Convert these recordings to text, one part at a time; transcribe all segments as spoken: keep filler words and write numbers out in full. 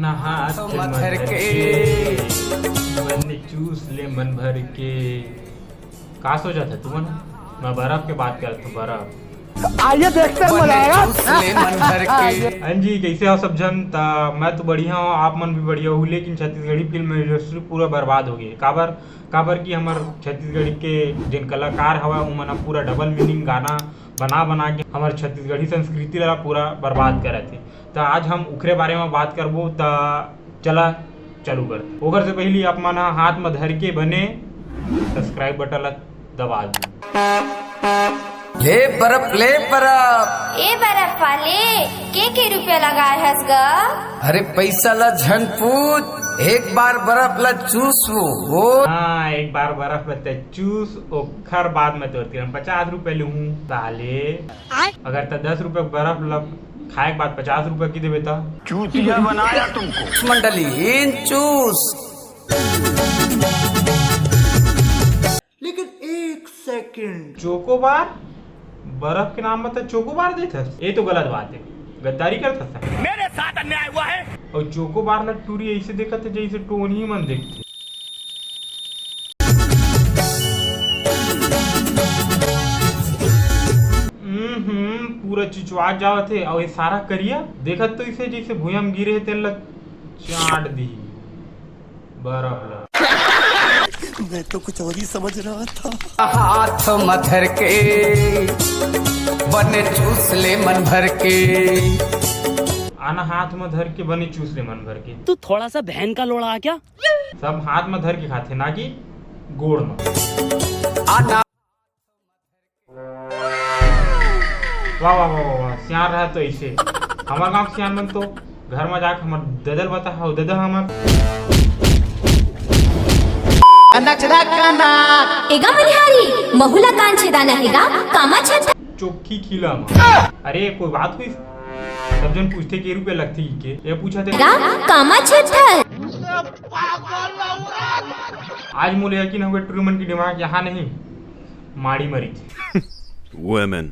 ना हाथ मधर के, बने चूस ले मन भर के। का सोचत हे तुमन? मैं बर्फ के बात करत हूँ, बर्फ। आइए देखते हैं, मजा आएगा। चूस ले मन भर के। हाँ जी, कैसे हो सब जन? त मैं तो बढ़िया हूँ, आप मन भी बढ़िया हो, लेकिन छत्तीसगढ़ी फिल्म इंडस्ट्री पूरा बर्बाद हो गई। काबर? काबर कि हमर छत्तीसगढ़ी के जेन कलाकार हवय, उमन ह पूरा डबल मीनिंग गाना बना बना के हमर छत्तीसगढ़ी संस्कृति ला पूरा बर्बाद करत हे। त आज हम उखरे बारे म बात करबो, त चला चालू कर। ओकर से पहिली आप मन ह हाथ म धर के बने सब्सक्राइब बटन ला दबा दू। ले बर्फ, ले बर्फ। ए बर्फ वाले, के के रुपया लगाए हस ग? अरे पैसा ला झन पूछ, एक बार बर्फ ला चूस वो, वो। हाँ, एक बार बर्फ ला ते चूस, ओखर बाद मैं तोर तीर पचास रुपया लूहूँ साले। अगर त दस रुपया के बर्फ ला खाए के बाद पचास रुपया की देबे त? चूतिया बनाया तुमको। मंडली इन चूस। लेकिन एक सेकंड। चोकोबार? बर्फ के नाम म त चोकोबार देथस? ये तो गलत बात है, गद्दारी करथस। मेरे साथ अन्याय हुआ है। और चोकोबार ला टूरी ऐसे देखत है जैसे टोनी मन देखते। हम्म, पूरा चिचुआ जावत हे। और ये सारा करिया देखत तो इसे जैसे भुइयां म गिरे हे, तेन ला चाट दी बर्फ ला। मैं तो कुछ और ही समझ रहा था। हाथ म धर के, बने चूस ले मन भर के। आना हाथ म धर के, बने चूस ले मन भर के। तू थोड़ा सा बहन का लोड़ा आ क्या? सब हाथ म धर के खाथे, ना कि गोड़ म। आना। वाह, वाह, वाह, वाह, वाह, सियान रहा तो ऐसे। हमर गांव के सियान मन तो घर म जाके हमर ददल बता, हव ददा हमर। एगा मनिहारी, महू ला कान छेदाना हेगा, कामा छेद। चोखी खिला म। अरे, कोई बात होइस? सब जन पूछथे, "के रुपया लगथे?" के, ये पूछत हे। गा, कामा छेद है। आज मोले यकीन होगे, टूरी मन के दिमाग यहाँ नहीं, माड़ी मरी थे। Women।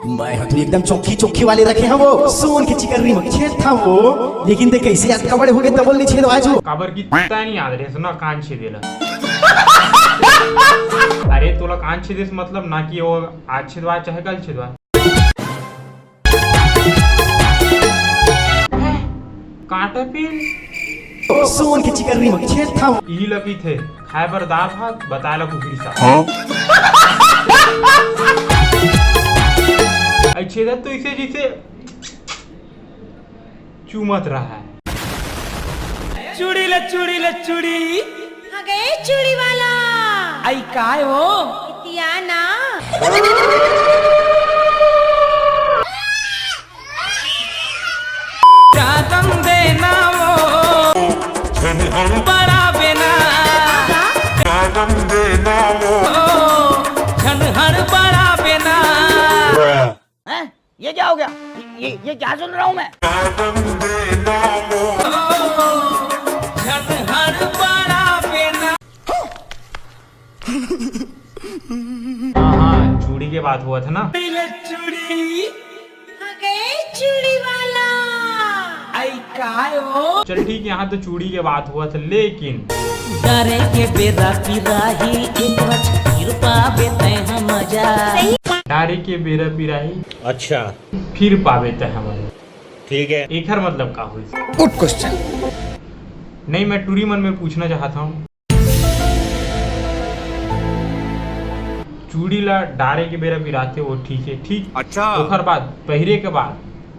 मैं ह तो एकदम चोखी चोखी वाले रखे हैं वो। सोन के चिकर्री म छेद था वो। लेकिन देख कैसे अतका बड़े होगे तब ले छेद आज वो। काबर कि तैं नहीं याद रहे सुना कान छेदे ला। अरे तोला कान छेदे से मतलब ना कि वो आज छेदवा चाहे कल छेदवा। कांटा पेन। सोन के चिकर्री म छेद था। इही ल कहिथे, खाए बर दाल भात, बताए ला कुकरी साग। हाँ? अई छेदत तो इसे जैसे चूमत रहा है। चूड़ी ले, चूड़ी ले, चूड़ी। हाँ गए चूड़ी वाला। आई काय हो? इतिया ना। जादम देना वो, बड़ा बेना। जादम देना वो, झनहर बड़ा बेना। हैं? ये क्या हो गया? ये, ये क्या सुन रहा हूँ मैं? झनहर बड़ा बेना। हाँ, हाँ, चूड़ी के बात हुआ था ना। पहले चूड़ी। हाँ गए चूड़ी वाला। आई काय हो? चल ठीक है, यहाँ तो चूड़ी के बात हुआ था, लेकिन डारे के बेरा पिराही, एक बार फिर पाबे तै हम मजा। डारे के बेरा पिराही। अच्छा। फिर पाबे तै हम मजा। ठीक है। एखर मतलब का होइस? Good question। नहीं, मैं टूरी मन में पूछना चाहता हूँ। चूड़ी ला डारे के बेरा पिराथे, वो ठीक है, ठीक। अच्छा। ओखर बाद, पहिरे के बाद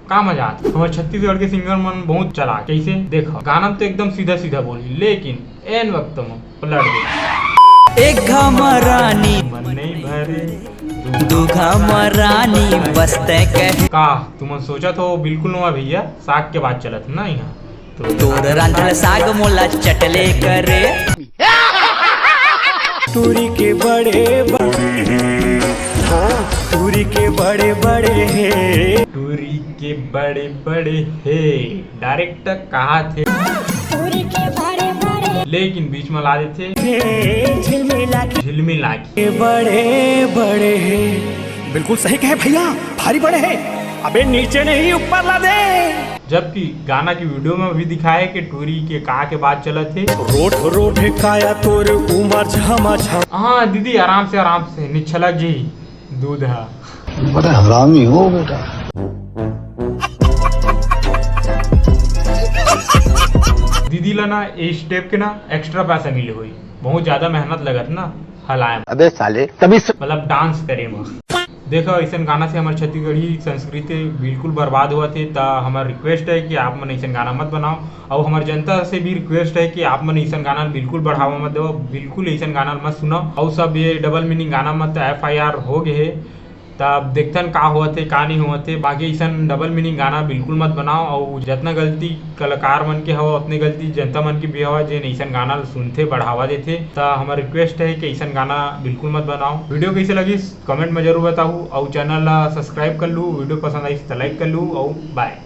का मजा आथे? हमर छत्तीसगढ़ के सिंगर मन बहुत चालाक। कैसे? देखो, गाना तो एकदम सीधा सीधा बोली, लेकिन एन वक्त म पलट दे। एक घा म रानी मन नहीं भरे, दू घा म रानी बस तै कहे। का तुमन सोचत हो बिल्कुल नवा भैया, साग के बात चलत ना यहाँ। तोर रांधल साग मोला चटले करे। टूरी के बड़े बड़े, हाँ, टूरी के बड़े बड़े हे। टूरी के बड़े बड़े हे। डायरेक्टर कहा थे? टूरी के बड़े बड़े। लेकिन बीच में ला देथे हे, झिलमिला के। झिलमिला के। बड़े बड़े हे। बिल्कुल सही कहे भैया, भारी बड़े हे। अबे नीचे नहीं, ऊपर ला दे। जबकि गाना की वीडियो में भी दिखाए कि टूरी के का के बात चलत हे। रोड रोड काया तोर उमर झमा झम। हाँ दीदी, आराम से, आराम से, निछलक जी दूध हा। बड़ा हरामी हो बेटा। दीदी ला ना, ये स्टेप के ना एक्स्ट्रा पैसा मिले होई, बहुत ज्यादा मेहनत लगत ना हलाए में। अबे साले, तभी से मतलब डांस करे में। देखो, ऐसन गाना से हमर छत्तीसगढ़ी संस्कृति बिल्कुल बर्बाद होवत हे। त हमर रिक्वेस्ट है कि आप मन ऐसन गाना मत बनाओ, और हमर जनता से भी रिक्वेस्ट है कि आप मन ऐसन गाना बिल्कुल बढ़ावा मत देवो, बिल्कुल ऐसन गाना मत सुनाओ। और सब ये डबल मीनिंग गाना मत, एफ आई आर हो गए हे। त अब देखथन का होवत हे, का नहीं होवत हे। बाकी ऐसन डबल मीनिंग गाना बिल्कुल मत बनाओ, और जितना गलती कलाकार मन के हवा, उतने गलती जनता मन के भी हवा, जेन ऐसन गाना ल सुनथे, बढ़ावा देथे। त हमर रिक्वेस्ट है कि ऐसन गाना बिल्कुल मत बनाओ। वीडियो कैसे लगिस, कमेंट में जरूर बताहू, और चैनल ला सब्सक्राइब कर लू, वीडियो पसंद आइस त लाइक कर लू, और बाय।